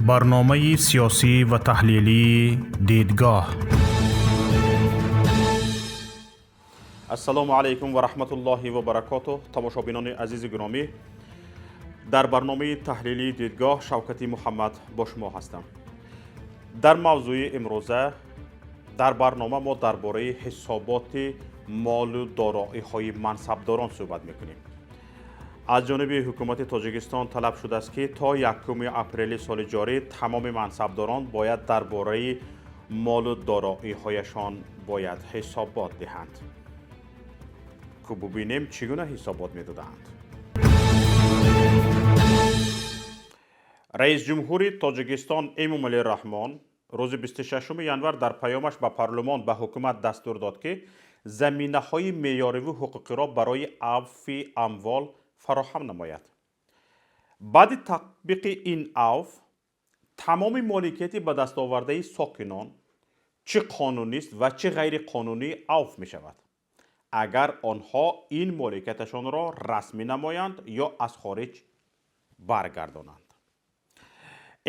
Барномаи сиёсӣ ва таҳлилии «Дидгоҳ». Ассалому алайкум ва раҳматуллоҳи ва баракотуҳ. Тамошобинони азизи гиромӣ, дар барномаи таҳлилии «Дидгоҳ» Шавкати Муҳаммад бо шумо ҳастам. Дар мавзӯи имрӯза дар барнома мо дар бораи ҳисоботи молу дороиҳои мансабдорон суҳбат мекунем. Аз ҷониби ҳукумати Тоҷикистон талаб шудааст, ки то 1 апрели соли ҷорӣ тамоми мансабдорон бояд дар бораи молу дороиҳояшон бояд ҳисобот диҳанд. Ку бубинем, чӣ гуна ҳисобот медодаанд. Раисҷумҳури Тоҷикистон Эмомалӣ Раҳмон рӯзи 26 январ дар паёмаш ба парлумон ба ҳукумат дастур дод, ки заминаҳои меъёриву ҳуқуқиро барои авфи амвол фароҳам намояд. Баъди татбиқи ин авф тамоми моликияти ба дастовардаи сокинон, чӣ қонунист ва чӣ ғайриқонунӣ, авф мешавад, агар онҳо ин моликияташонро расмӣ намоянд ё аз хориҷ баргардонанд.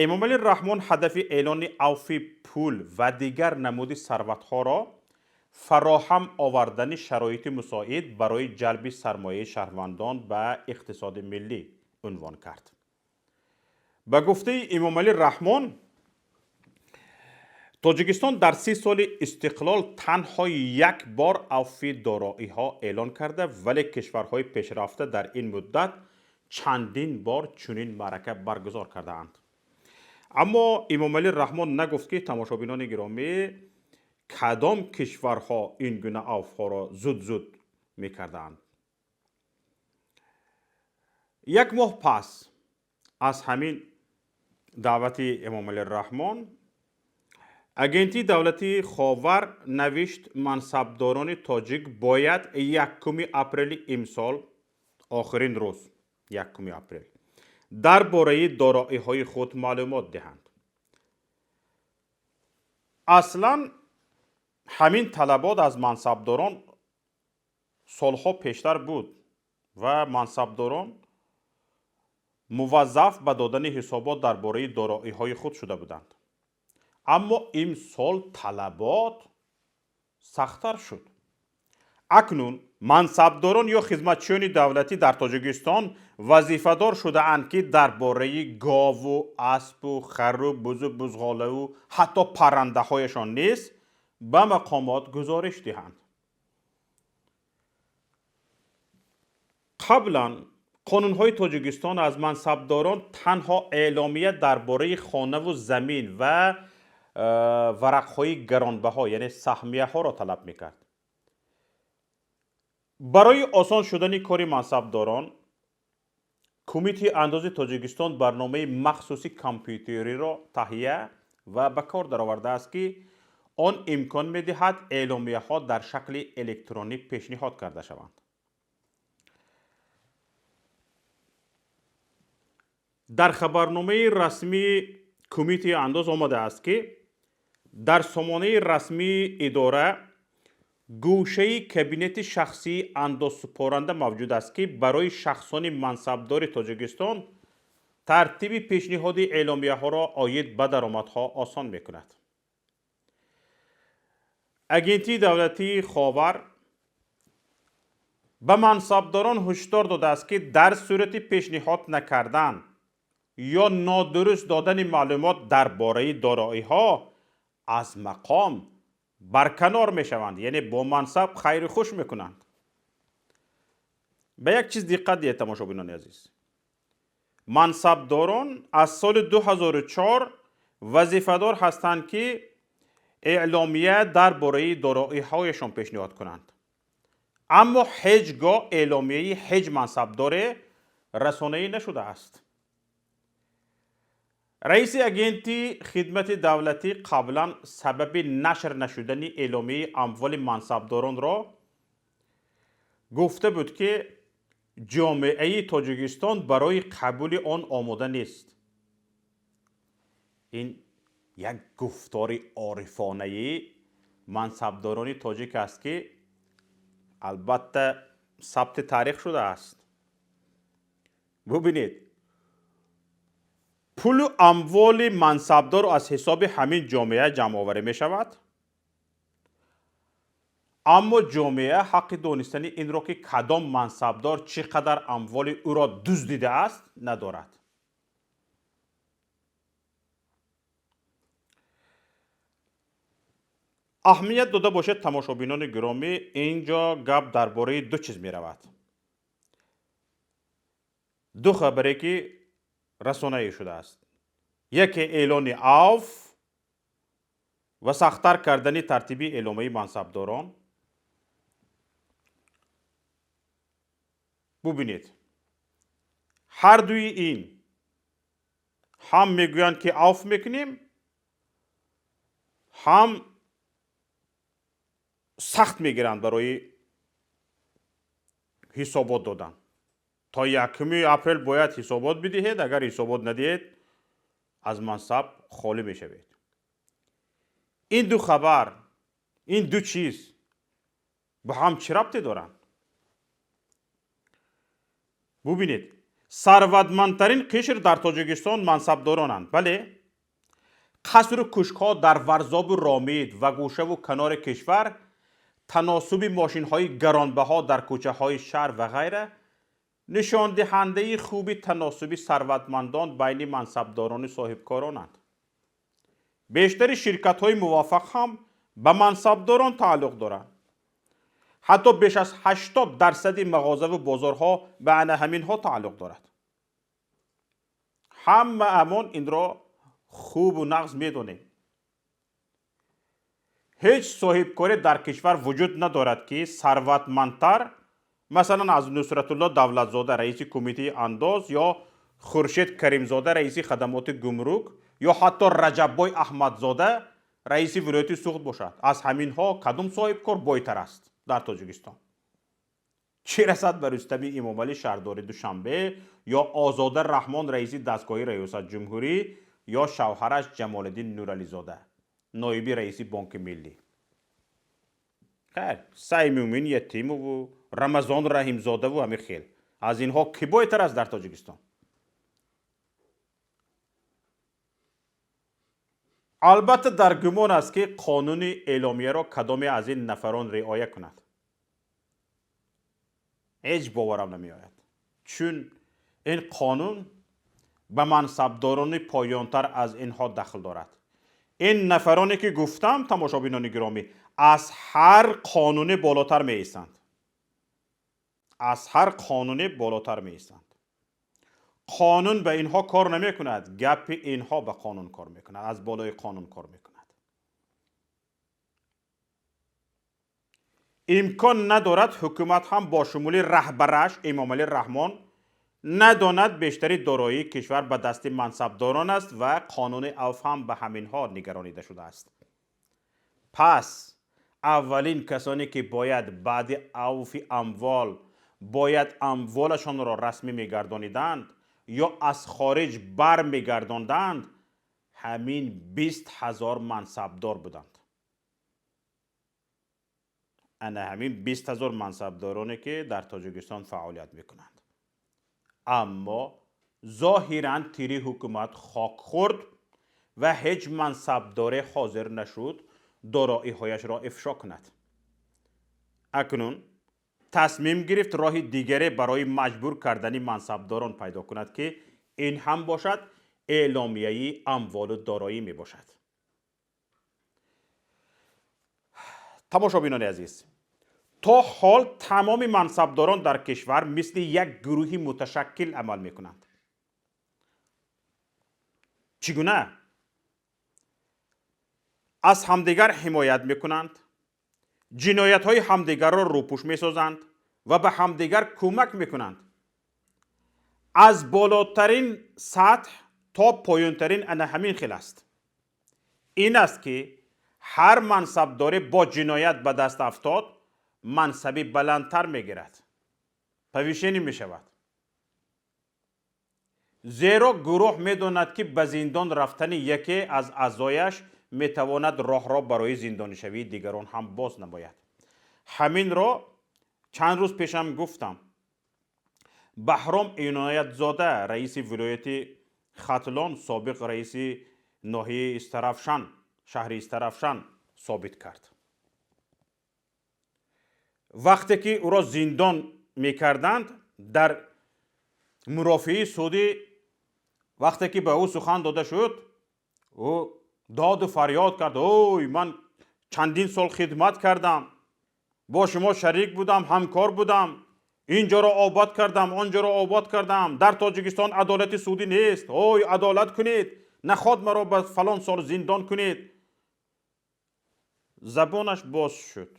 Эмомалӣ Раҳмон ҳадафи эълони авфи пул ва дигар намуди сарватҳоро фароҳам овардани шароити мусоид барои ҷалби сармояи шаҳрвандон ба иқтисоди миллӣ унвон кард. Ба гуфтаи Эмомалӣ Раҳмон, Тоҷикистон дар 30 соли истиқлол танҳо як бор авфи дороиҳо эълон карда, вале кишварҳои пешрафта дар ин муддат чандин бор чунин маърака баргузор кардаанд. Аммо Эмомалӣ Раҳмон нагуфт, ки, тамошобинони гиромӣ, кадом кишварҳо ин гуна авфҳоро зуд-зуд мекардаанд. Як моҳ пас аз ҳамин даъвати Эмомалӣ Раҳмон Агентии давлатии «Ховар» навишт: мансабдорони тоҷик бояд 1 апрели имсол, охирин рӯз 1 апрел, дар бораи дороиҳои худ маълумот диҳанд. Аслан ҳамин талабот аз мансабдорон солҳо пештар буд ва мансабдорон муваззаф ба додани ҳисобот дар бораи дороиҳои худ шуда буданд, аммо имсол талабот сахттар шуд. Акнун мансабдорон ё хизматчиёни давлатӣ дар Тоҷикистон вазифадор шудаанд, ки дар бораи гову аспу хару бузу бузғолаву ҳатто паррандаҳояшон низ ба мақомот гузориш диҳанд. Қаблан қонунҳои Тоҷикистон аз мансабдорон танҳо эъломия дар бораи хонаву замин ва варақҳои гаронбаҳо, яъне саҳмияҳоро талаб мекард. Барои осон шудани кори мансабдорон Кумитаи андози Тоҷикистон барномаи махсуси компютериро таҳия ва ба кор даровардааст, ки он имкон медиҳад эъломияҳо дар шакли электронӣ пешниҳод карда шаванд. Дар хабарномаи расмии Кумитаи андоз омадааст, ки дар сомонаи расмии идора гӯшаи кабинети шахсии андозсупоранда мавҷуд аст, ки барои шахсони мансабдори Тоҷикистон тартиби пешниҳоди эъломияҳоро оид ба даромадҳо осон мекунад. Агентии давлатии «Ховар» ба мансабдорон ҳушдор додааст, ки дар сурати пешниҳод накардан ё нодуруст додани маълумот дар бораи дороиҳо аз мақом барканор мешаванд, яъне бо мансаб хайру хуш мекунанд. Ба як чиз диққат диҳед, тамошобинони азиз: мансабдорон аз соли 2004 вазифадор ҳастанд, ки эъломия дар бораи дороиҳояшон пешниҳод кунанд, аммо ҳеҷ гоҳ эъломияи ҳеҷ мансабдоре расонаӣ нашудааст. Раиси Агентии хидмати давлатӣ қаблан сабаби нашр нашудани эъломияи амволи мансабдоронро гуфта буд, ки ҷомеаи Тоҷикистон барои қабули он омода нест. Ин як гуфтори орифонаи мансабдорони тоҷик аст, ки албатта сабти таърих шудааст. Бубинед. Пулу амволи мансабдор аз ҳисоби ҳамин ҷомеа ҷамъоварӣ мешавад, аммо ҷомеа ҳаққи донистани инро, ки кадом мансабдор чӣ қадар амволи ӯро дуздидааст, надорад. Аҳамият дода бошед, тамошобинони гиромӣ, ин ҷо гап дар бораи ду чиз меравад. Ду хабаре, ки расонаӣ шудааст. Яке эълони авф ва сахттар кардани тартиби эъломаи мансабдорон. Бубинед, ҳар дуи ин ҳам мегӯянд, ки авф мекунем, ҳам сахт мегиранд барои ҳисобот додан. То 1 апрел бояд ҳисобот бидиҳед, агар ҳисобот надиҳед, аз мансаб холӣ мешавед. Ин ду хабар, ин ду чиз ба ҳам чӣ рабте доранд? Бубинед, сарватмандтарин қишр дар Тоҷикистон мансабдоронанд. Бале, қасру кӯшкҳо дар Варзобу Ромид ва гӯшаву канори кишвар, таносуби мошинҳои гаронбаҳо дар кӯчаҳои шаҳр ва ғайра нишондиҳандаи хуби таносуби сарватмандон байни мансабдорону соҳибкоронанд. Бештари ширкатҳои муваффақ ҳам ба мансабдорон тааллуқ доранд. Ҳатто беш аз 80% мағозаву бозорҳо ба ана ҳаминҳо тааллуқ дорад. Ҳама амон инро хубу нағз медонем. Ҳеҷ соҳибкоре дар кишвар вуҷуд надорад, ки сарватмандтар, масалан, аз Нусратулло Давлатзода, раиси кумитаи андоз, ё Хуршед Каримзода, раиси хадамоти гумрук, ё ҳатто Раҷаббой Аҳмадзода, раиси вилояти Суғд бошад. Аз ҳаминҳо кадом соҳибкор бойтар аст дар Тоҷикистон? Чӣ расад ба Рустами Эмомалӣ, шаҳрдори Душанбе, ё Озода Раҳмон, раиси дастгоҳи раёсатҷумҳурӣ, ё шавҳараш Ҷамолиддин Нурализода, ноиби раиси Бонки Миллӣ? Хайр, Саймумин Ятимову Рамазон Раҳимзодаву ҳамин хел. Аз инҳо кӣ бойтар аст дар Тоҷикистон? Албатта, дар гумон аст, ки қонуни эъломияро кадоме аз ин нафарон риоя кунад. Ҳеҷ боварам намеояд, чун ин қонун ба мансабдорони поёнтар аз инҳо дахл дорад. Ин нафароне, ки гуфтам, тамошобинони гиромӣ, аз ҳар қонуне болотар меистанд. Аз ҳар қонуне болотар меистанд. Қонун ба инҳо кор намекунад, гапи инҳо ба қонун кор мекунад, аз болои қонун кор мекунад. Имкон надорад ҳукумат ҳам бо шумули раҳбараш Эмомалӣ Раҳмон надонад бештари дороии кишвар ба дасти мансабдорон аст ва қонуни авф ҳам ба ҳаминҳо нигаронида шудааст. Пас аввалин касоне, ки бояд баъди авфи амвол бояд амволашонро расмӣ мегардониданд ё аз хориҷ бармегардонданд, ҳамин 20 000 мансабдор буданд. Ана ҳамин 20 000 мансабдороне, ки дар Тоҷикистон фаъолият мекунанд. Аммо зоҳиран тири ҳукумат хок хӯрд ва ҳеҷ мансабдоре ҳозир нашуд дороиҳояшро ифшо кунад. Акнун тасмим гирифт роҳи дигаре барои маҷбур кардани мансабдорон пайдо кунад, ки ин ҳам бошад эъломияи амволу дороӣ мебошад. Тамошобинони азиз, то ҳол тамоми мансабдорон дар кишвар мисли як гурӯҳи муташаккил амал мекунанд. Чӣ гуна? Аз ҳамдигар ҳимоят мекунанд, ҷиноятҳои ҳамдигарро рӯпӯш месозанд ва ба ҳамдигар кӯмак мекунанд. Аз болотарин сатҳ то поёнтарин ана ҳамин хел аст. Ин аст, ки ҳар мансабдоре бо ҷиноят ба даст афтод, мансаби баландтар мегирад, повишение мешавад. Зеро гурӯҳ медонад, ки ба зиндон рафтани яке аз аъзояш метавонад роҳро барои зиндонишавии дигарон ҳам боз намояд. Ҳаминро чанд рӯз пешам гуфтам. Баҳром Иноятзода, раиси вилояти Хатлон собиқ раиси ноҳияи Истаравшан, шаҳри Истаравшан собит кард. Вақте ки ӯро зиндон мекарданд, дар мурофиаи судӣ вақте ки ба ӯ сухан дода шуд, ӯ доду фарёд кард: ой, ман чандин сол хидмат кардам, бо шумо шарик будам, ҳамкор будам, ин ҷоро обод кардам, он ҷоро обод кардам, дар Тоҷикистон адолати судӣ нест, ой, адолат кунед, наход маро ба фалон сол зиндон кунед. Забонаш боз шуд.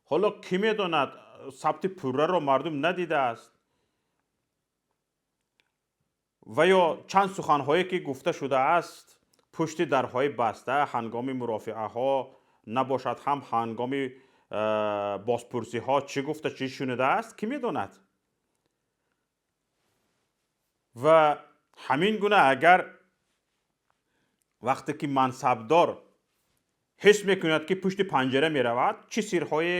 Ҳоло кӣ медонад, сабти пурраро мардум надидааст ва ё чанд суханҳое ки гуфта шудааст пушти дарҳои баста ҳангоми мурофиаҳо набошад, ҳам ҳангоми бозпурсиҳо чӣ гуфта, чӣ шунидааст, кӣ медонад. Ва ҳамин гуна агар вақте ки мансабдор ҳис мекунад, ки пушти панҷара меравад, чӣ сирҳое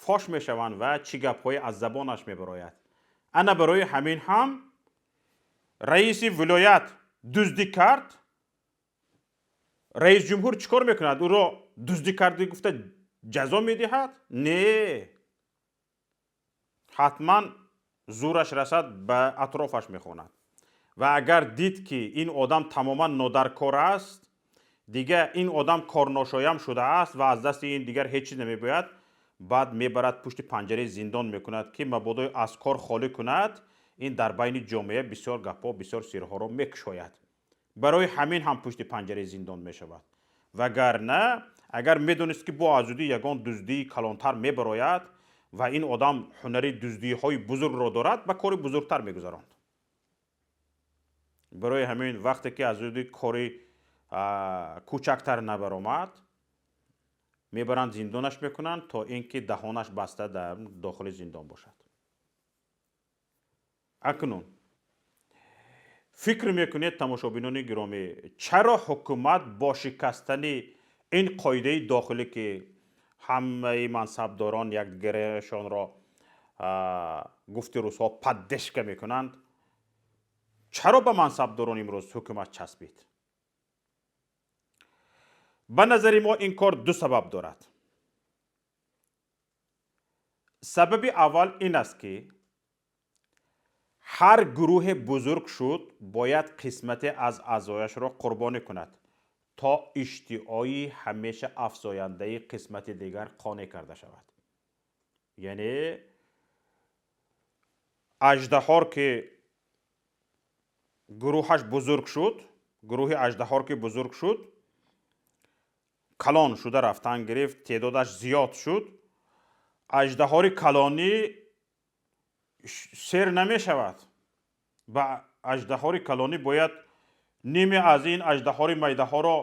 фош мешаванд ва чӣ гапҳое аз забонаш мебарояд. Ана барои ҳамин ҳам раиси вилоят дуздӣ кард, раис ҷумҳур чӣ кор мекунад? Ӯро дуздӣ кардӣ гуфта ҷазо медиҳад? Не, ҳатман зӯраш расад, ба атрофаш мехонад. Ва агар дид, ки ин одам тамоман нодаркор аст, дига ин одам корношоям шудааст ва аз дасти ин дигар ҳеҷ чиз намебояд, баъд мебарад пушти панҷараи зиндон мекунад, ки мабодо аз кор холӣ кунад, ин дар байни ҷомеа бисёр гапҳо, бисёр сирҳоро мекушояд. Барои ҳамин ҳам пушти панҷараи зиндон мешавад. Вагарна агар медонист, ки бо азудӣ ягон дуздии калонтар мебарояд ва ин одам ҳунари дуздиҳои бузургро дорад, ба кори бузургтар мегузаронд. Барои ҳамин вақте ки азудӣ кори кӯчактар набаромад, мебаранд зиндонаш мекунанд, то ин ки даҳонаш баста дар дохили зиндон бошад. Акнун фикр мекунед, тамошобинони гиромӣ, чаро ҳукумат бо шикастани ин қоидаи дохилӣ, ки ҳамаи мансабдорон якдигарашонро гуфти рӯзҳо поддержка мекунанд, чаро ба мансабдорон имрӯз ҳукумат часпид? Ба назари мо ин кор ду сабаб дорад. Сабаби аввал ин аст, ки ҳар гурӯҳе бузург шуд, бояд қисмате аз аъзояшро қурбонӣ кунад, то иштиҳои ҳамеша афзояндаи қисмати дигар қонеъ карда шавад. Яъне аждаҳор ки гурӯҳаш бузург шуд, гурӯҳи аждаҳор ки бузург шуд, калон шуда рафтан гирифт, теъдодаш зиёд шуд, аждаҳори калонӣ сер намешавад. Ба аждаҳори калонӣ бояд ниме аз ин аждаҳори майдаҳоро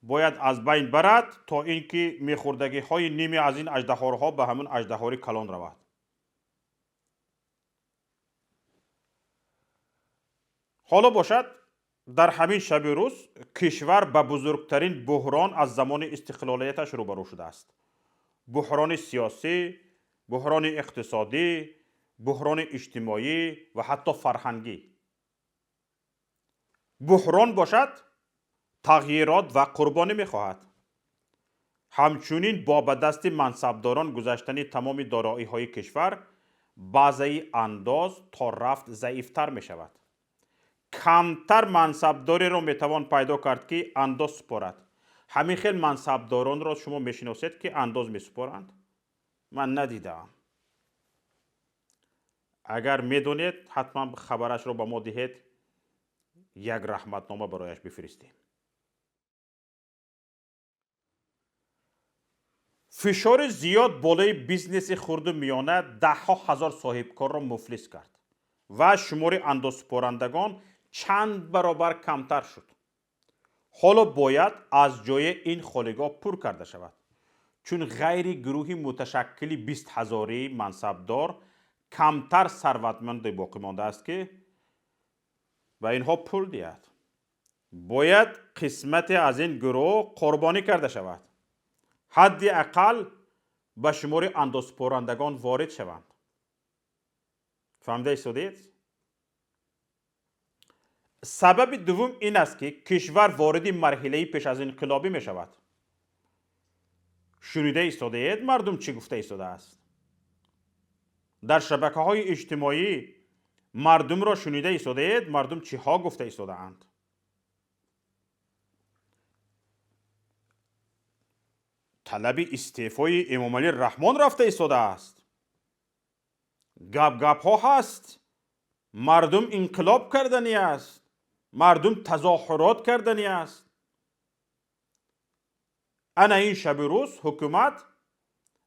бояд аз байн барад, то ин ки мехӯрдагиҳои ниме аз ин аждаҳорҳо ба ҳамун аждаҳори калон равад. Ҳоло бошад, дар ҳамин шаби рӯз кишвар ба бузургтарин буҳрон аз замони истиқлолияташ рӯбарӯ шудааст. Буҳрони сиёсӣ, буҳрони иқтисодӣ, буҳрони иҷтимоӣ ва ҳатто фарҳангӣ. Буҳрон бошад, тағйирот ва қурбонӣ мехоҳад. Ҳамчунин бо ба дасти мансабдорон гузаштани тамоми дороиҳои кишвар, баъзаи андоз то рафт заифтар мешавад. Камтар мансабдореро метавон пайдо кард, ки андоз супорад. Ҳамин хел мансабдоронро шумо мешиносед, ки андоз месупоранд? Ман надидаам. Агар медонед, ҳатман хабарашро ба мо диҳед, як раҳматнома барояш бифиристем. Фишори зиёд болои бизнеси хурду миёна даҳҳо ҳазор соҳибкорро муфлис кард ва шумори андозсупорандагон чанд баробар камтар шуд. Ҳоло бояд аз ҷои ин холигоҳ пур карда шавад, чун ғайри гурӯҳи муташаккили 20 ҳазории мансабдор камтар сарватманде боқӣ мондааст, ки ба инҳо пул диҳад. Бояд қисмате аз ин гурӯҳ қурбонӣ карда шавад, ҳадди ақал ба шумори андозсупорандагон ворид шаванд. Фаҳмида истодед? Сабаби дуввум ин аст, ки кишвар вориди марҳилаи пеш аз инқилобӣ мешавад. Шунида истодаед, мардум чӣ гуфта истодааст дар шабакаҳои иҷтимоӣ? Мардумро шунида истодаед, мардум чиҳо гуфта истодаанд? Талаби истеъфои Эмомалӣ Раҳмон рафта истодааст. Гап-гапҳо ҳаст, мардум инқилоб карданӣ аст, мардум тазоҳурот карданӣ аст. Ана ин шаби рӯз ҳукумат,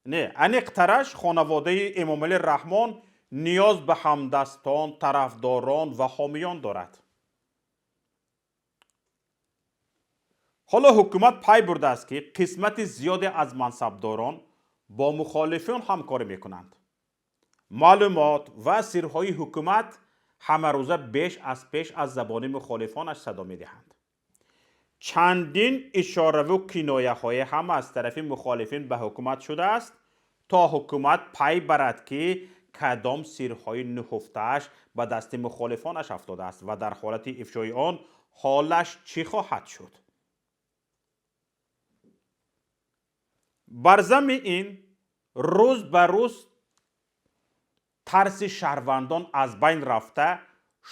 не, аниқтараш хонаводаи Эмомалӣ Раҳмон ниёз ба ҳамдастон, тарафдорон ва ҳомиён дорад. Ҳоло ҳукумат пай бурдааст, ки қисмати зиёде аз мансабдорон бо мухолифон ҳамкорӣ мекунанд. Маълумот ва сирҳои ҳукумат ҳамарӯза беш аз пеш аз забони мухолифонаш садо медиҳанд. Чандин ишораву кинояҳое ҳам аз тарафи мухолифин ба ҳукумат шудааст, то ҳукумат пай барад, ки кадом сирҳои нуҳуфтааш ба дасти мухолифонаш афтодааст ва дар ҳолати ифшои он ҳолаш чӣ хоҳад шуд. Бар замми ин, рӯз ба рӯз тарси шаҳрвандон аз байн рафта,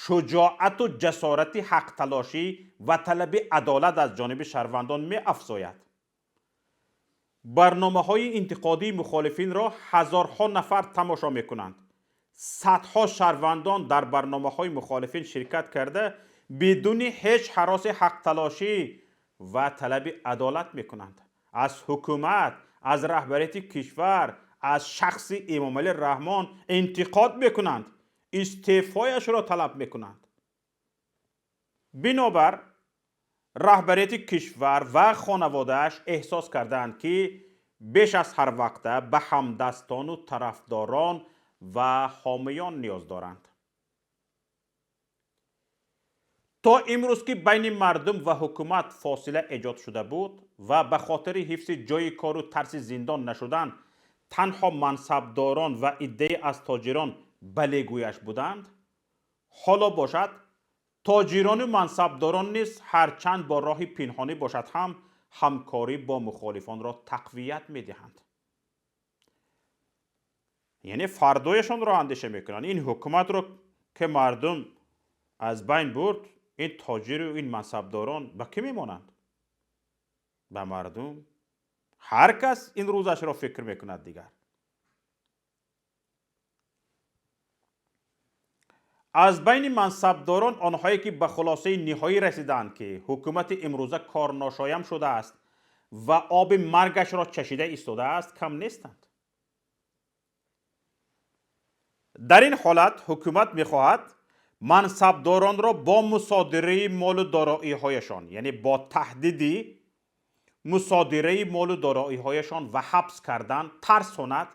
шуҷоату ҷасорати ҳақталошӣ ва талаби адолат аз ҷониби шаҳрвандон меафзояд. Барномаҳои интиқодии мухолифинро ҳазорҳо нафар тамошо мекунанд. Садҳо шаҳрвандон дар барномаҳои мухолифин ширкат карда, бидуни ҳеҷ ҳароси ҳақталошӣ ва талаби адолат мекунанд. Аз ҳукумат, аз раҳбарияти кишвар, аз шахси Эмомалӣ Раҳмон интиқод мекунанд, истеъфояшро талаб мекунанд. Бинобар раҳбарияти кишвар ва хонаводааш эҳсос кардаанд, ки беш аз ҳар вақта ба ҳамдастону тарафдорон ва ҳомиён ниёз доранд. То имрӯз, ки байни мардум ва ҳукумат фосила эҷод шуда буд ва ба хотири ҳифзи ҷойи кору тарси зиндон нашудан танҳо мансабдорон ва иддае аз тоҷирон балегӯяш буданд, ҳоло бошад, тоҷирону мансабдорон низ, ҳарчанд бо роҳи пинҳонӣ бошад ҳам, ҳамкорӣ бо мухолифонро тақвият медиҳанд. Яъне фардояшонро андеша мекунанд. Ин ҳукуматро ки мардум аз байн бурд, ин тоҷиру ин мансабдорон ба кӣ мемонанд? Ба мардум. Ҳар кас ин рӯзашро фикр мекунад дигар. Аз байни мансабдорон онҳое ки ба хулосаи ниҳоӣ расиданд, ки ҳукумати имрӯза корношоям шудааст ва оби маргашро чашида истодааст, кам нестанд. Дар ин ҳолат ҳукумат мехоҳад мансабдоронро бо мусодираи молу дороиҳояшон, яъне бо таҳдиди мусодираи молу дороиҳояшон ва ҳабс кардан тарсонад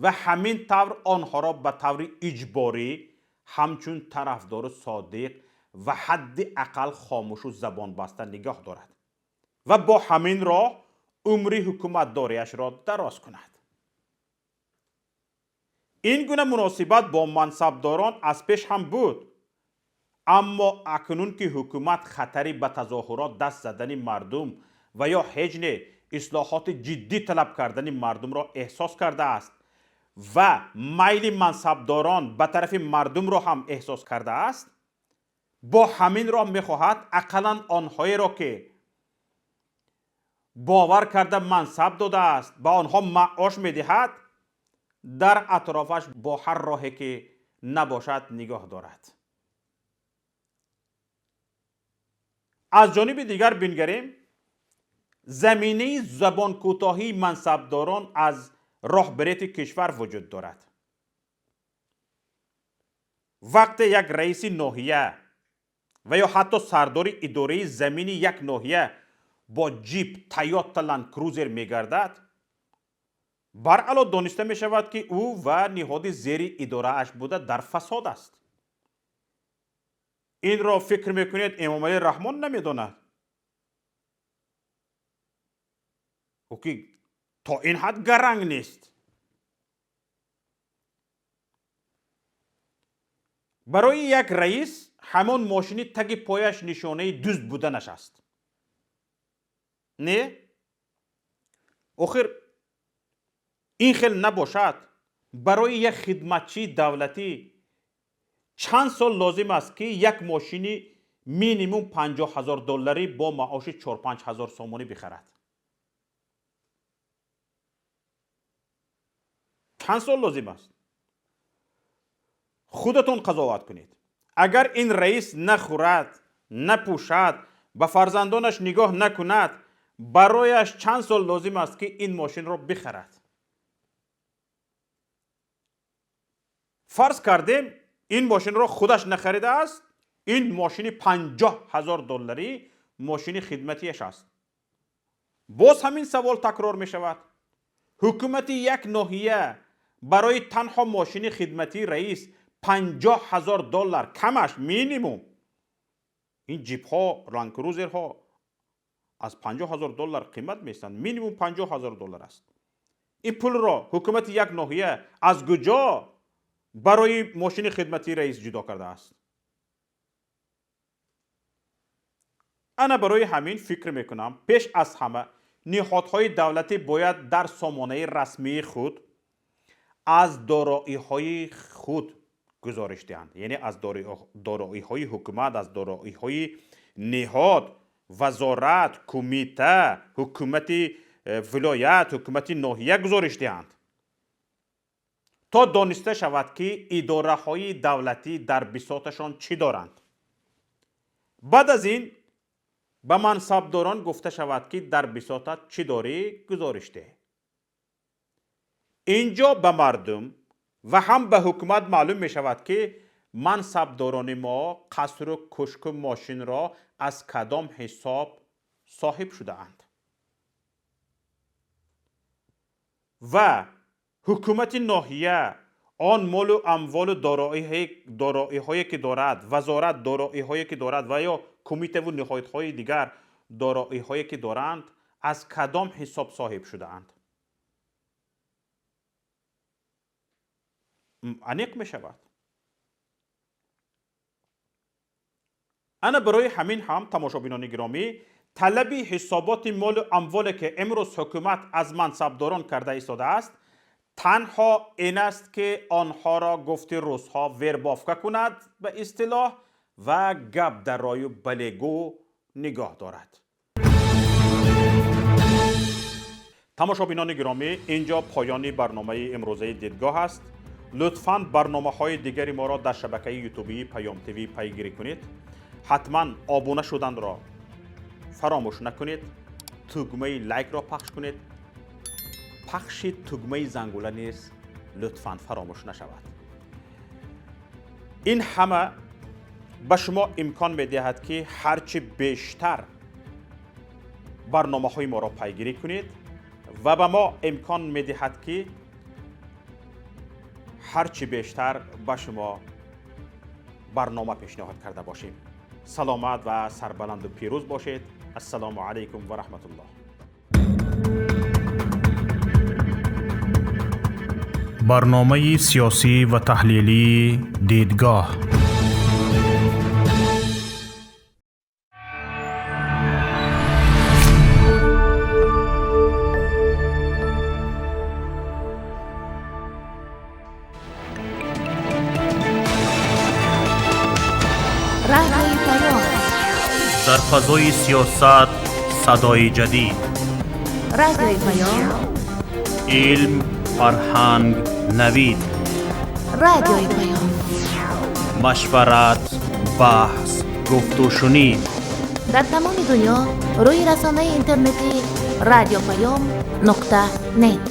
ва ҳамин тавр онҳоро ба таври иҷборӣ ҳамчун тарафдору содиқ ва ҳадди ақал хомӯшу забонбаста нигоҳ дорад ва бо ҳамин роҳ умри ҳукуматдориашро дароз кунад. Ин гуна муносибат бо мансабдорон аз пеш ҳам буд, аммо акнун ки ҳукумат хатари ба тазоҳурот даст задани мардум ва ё ҳеҷ не, ислоҳоти ҷиддӣ талаб кардани мардумро эҳсос кардааст ва майли мансабдорон ба тарафи мардумро ҳам эҳсос кардааст, бо ҳамин роҳ мехоҳад ақаллан онҳоеро, ки бовар карда мансаб додааст, ба онҳо маош медиҳад, дар атрофаш бо ҳар роҳе ки набошад нигоҳ дорад. Аз ҷониби дигар бингарем, заминаи забонкӯтоҳии мансабдорон аз роҳбарияти кишвар вуҷуд дорад. Вақте як раиси ноҳия ва ё ҳатто сардори идораи замини як ноҳия бо ҷип Тойота Ланд Крузер мегардад, баръало дониста мешавад, ки ӯ ва ниҳоди зери идорааш буда дар фасод аст. Инро фикр мекунед, Эмомалӣ Раҳмон намедонад? Ӯ ки то ин ҳад гаранг нест. Барои як раис Ҳамон мошини таги пояш нишонаи дузд буданаш аст. Не, охир ин хел набошад, барои як хидматчии давлатӣ чанд сол лозим аст, ки як мошини минимум 50 000 долларӣ бо маоши 4-5 ҳазор сомонӣ бихарад? Чанд сол лозим аст? Худатон қазоват кунед. Агар ин раис нахӯрад, напӯшад, ба фарзандонаш нигоҳ накунад, барояш чанд сол лозим аст, ки ин мошинро бихарад? Фарз кардем, ин мошинро худаш нахаридааст, ин мошини 50 000 долларӣ мошини хидматиаш аст. Боз ҳамин савол такрор мешавад: ҳукумати як ноҳия барои танҳо мошини хидматии раис 50 000 доллар, камаш минимум, ин ҷипҳо, ландкрузерҳо аз 50 000 доллар қимат меистанд, минимум 50 000 доллар аст. Ин пулро ҳукумати як ноҳия аз куҷо барои мошини хидматии раис ҷудо кардааст? Ана барои ҳамин фикр мекунам, пеш аз ҳама ниҳодҳои давлатӣ бояд дар сомонаи расмии худ аз дороиҳои худ гузориш диҳанд, яъне аз дороиҳои ҳукумат, аз дороиҳои ниҳод, вазорат, кумита, ҳукумати вилоят, ҳукумати ноҳия гузориш диҳанд, то дониста шавад, ки идораҳои давлатӣ дар бисоташон чӣ доранд. Баъд аз ин ба мансабдорон гуфта шавад, ки дар бисотат чӣ дорӣ, гузориш деҳ. Инҷо ба мардум ва ҳам ба ҳукумат маълум мешавад, ки мансабдорони мо қасру кӯшку мошинро аз кадом ҳисоб соҳиб шудаанд ва ҳукумати ноҳия он молу амволу дороиҳое ки дорад, вазорат дороиҳое ки дорад ва ё кумитаву ниҳодҳои дигар дороиҳое ки доранд, аз кадом ҳисоб соҳиб шудаанд, аниқ мешавад. Ана барои ҳамин ҳам, тамошобинони гиромӣ, талаби ҳисоботи молу амволе ки имрӯз ҳукумат аз мансабдорон карда истодааст, танҳо ин аст, ки онҳоро, гуфти русҳо, вербовка кунад ба истилоҳ ва гап дар рою балегӯ нигоҳ дорад. Тамошобинони гиромӣ, инҷо поёни барномаи имрӯзаи «Дидгоҳ» аст. Лутфан барномаҳои дигари моро дар шабакаи ютубии Паём ТВ пайгирӣ кунед. Ҳатман обуна шуданро фаромӯш накунед, тугмаи лайкро пахш кунед, пахши тугмаи зангула низ лутфан фаромӯш нашавад. Ин ҳама ба шумо имкон медиҳад, ки ҳарчи бештар барномаҳои моро пайгирӣ кунед ва ба мо имкон медиҳад, ки ҳарчи бештар ба шумо барнома пешниҳод карда бошем. Саломат ва сарбаланду пирӯз бошед. Ассалому алайкум ва раҳматуллоҳ. Барномаи сиёсӣ ва таҳлилии «Дидгоҳ». Радиои Паём. Дар фазои сиёсат садои ҷадид. Радиои Паём. Илм, фарҳанг, навид. Радиои Паём. Машварат, баҳс, гуфтушунид. Дар тамоми дунё рӯи расонаи интернетӣ радиопаём.нет.